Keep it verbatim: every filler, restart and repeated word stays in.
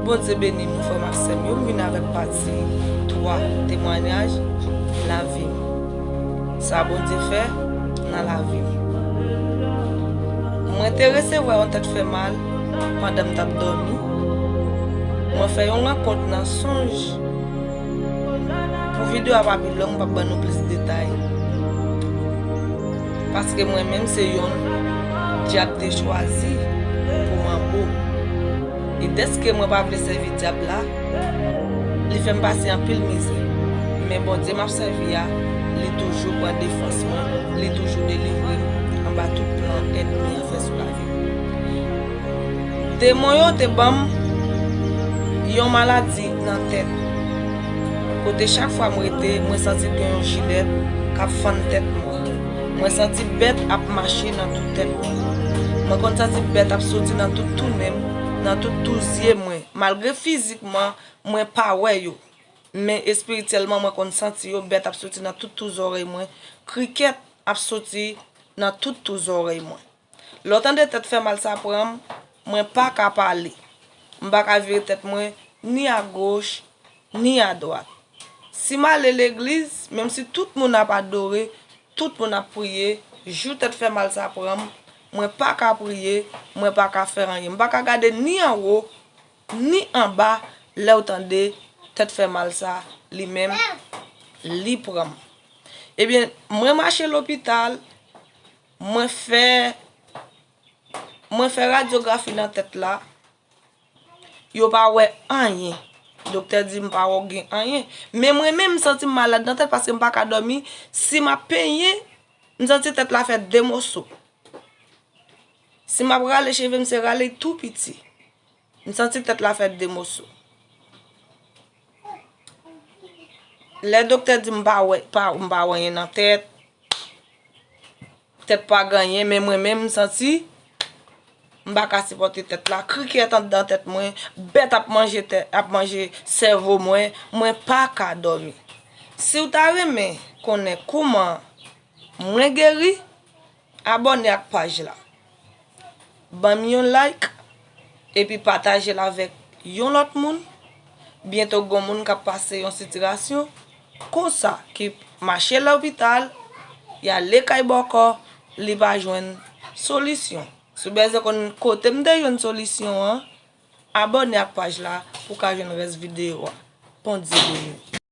Bondye beni nou, frè m ak sè m yo. M vin avèk pati twa, temwayaj lavi m. Sa Bondye fè nan lavi m. Mwen te resevwa yon tèt fè mal pandan m t ap dòmi. Mwen fè yon rankont nan sonj. Pou videyo a pa pi long, m p ap ban nou plis detay. Paske mwen menm se yonn dyab te chwazi pou manbo. E dèske mwen pa vle sèvi dyab la, li fè m pase anpil mizè. Men Bondye m ap sèvi a, li toujou pran defans mwen, li toujou delivre m anba tout plan ènmi an fè sou lavi m. Demon yo te ban m yon maladi nan tèt. Kote chak fwa m rete, mwen santi gen yon jilèt k ap fann tèt mwen. Mwen santi bèt ap mache nan tout tèt mwen. Mwen konn santi bèt ap soti nan tout tounen m, nan tout tou zye mwen. Malgre fizikman, mwen pa wè yo. Men espirityèlman, mwen konn santi yo, bèt ap soti nan tout tou zòrèy mwen. Krikèt ap soti nan tout tou zòrèy mwen. Lè w tande tèt fè mal sa pran m, mwen pa ka pale. M pa ka vire tèt mwen ni agoch, ni adwat. Si m ale legliz, menm si tout moun ap adore, tout moun ap priye, jou tèt fè mal sa pran m, mwen pa ka priye, mwen pa ka fè anyen. M pa ka gade ni anwo, ni anba, lè w tande tèt fè mal sa, li menm, li pran m. Ebyen, mwen mache lopital, mwen fè, mwen fè radyografi nan tèt la, yo pa wè anyen. Doktè di m pa wè gen anyen. Men mwen menm, m santi m malad nan tèt paske m pa ka dòmi. Si m ap penyen, m santi tèt la fè de moso. Si m ap rale cheve m, se rale tou piti. M santi tèt la fè de moso. Lè doktè di m pa wè, pa, m pa wè anyen nan tèt, tèt pa gen anyen, men mwen menm, m santi m pa ka sipòte tèt la. Krikèt anndan tèt mwen, bèt ap manje tèt, ap manje sèvo mwen, mwen pa ka dòmi. Si w ta renmen konnen kouman mwen geri, abòne ak paj la. Ban m yon like, epi pataje l avèk yon lòt moun. Byento gon moun k ap pase yon sitirasyon konsa, ki mache lopital, y ale kay bòkò, li pa jwenn solisyon. Si w bezwen konn kote m te jwenn solisyon an, abòne ak paj la pou w ka jwenn rès videyo a. Bondye beni w.